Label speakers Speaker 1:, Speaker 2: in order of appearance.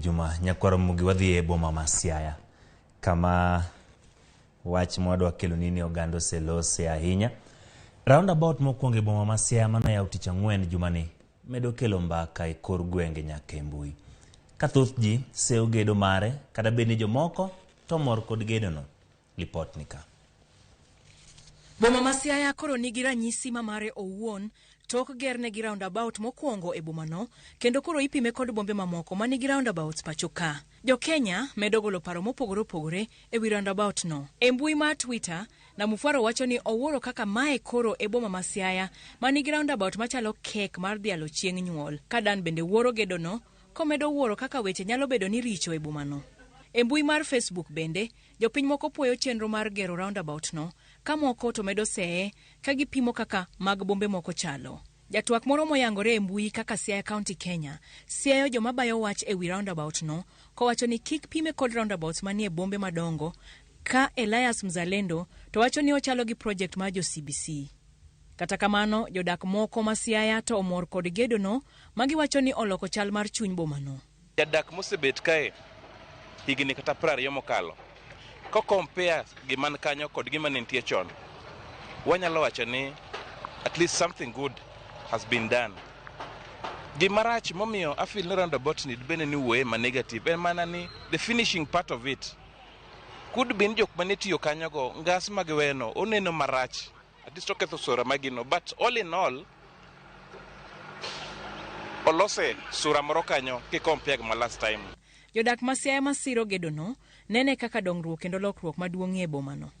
Speaker 1: Juma Nyakwaro Mugi. Wadhi e boma ma Siaya kama wach mwadwa keloni ni oganda oselose ahinya. Roundabout mokwongo e boma ma Siaya manoyaw tich ang'wen jumani medo kelo mbaka e kor gwenge nyaka e mbui. Ka thoth ji seyo gedo mare kata bed ni jomoko to mor kod gedono. Lipot ni ka.
Speaker 2: Boma ma Siaya koro nigi ranyisi ma mare owuon tok gerne gi roundabout mokwongo e bomano, kendo koro ipime kod bombe mamoko ma nigi roundabouts pacho ka. Jo-Kenya medo golo paro mopogore opogore e wi roundabout no. E mbui mar Twitter, Namufwaro wacho ni owuoro kaka mae koro e boma ma Siaya ma nigi roundabout machalo kek mar dhialo chieng' nyuol. Ka Dan bende wuoro gedono, komedo wuoro kaka weche nyalo bedo ni richo e bomano. E mbui mar Facebook bende, jopiny moko puoyo chenro mar gero roundabout no, ka moko to medo seye ka gipimo kaka mag bombe moko chalo. Jatwak moro moyangore e mbui kaka Siaya County Kenya siayo joma bayo wach e wi roundabout no, kowacho ni kik pime kod roundabouts manie bombe madongo, ka Elias Mzalendo to wacho ni ochalo gi project mar jo CBC. Kata kamano, jodak moko ma Siaya to omor kod gedono, ma giwacho ni oloko chal mar chuny bomano.
Speaker 3: Jadak mosebet kae higni kata 20 mokalo, ko compare gima ni kanyo kod gima ne nitie chon, wanyalo wacho ni at least something good has been done. Gima rach momiyo afeel ni roundabout ni bende ni wuoye ma negative en mana ni the finishing part of it could be ni jok mane tiyo kanyogo ngas magiweno oneno marach, at least oketho sura magino. But all in all, olose sura moro kanyo ki compare gi ma last time.
Speaker 2: Jodak ma Siaya masiro gedono nene kaka dongruok kendo lokruok maduong'ie e bomano.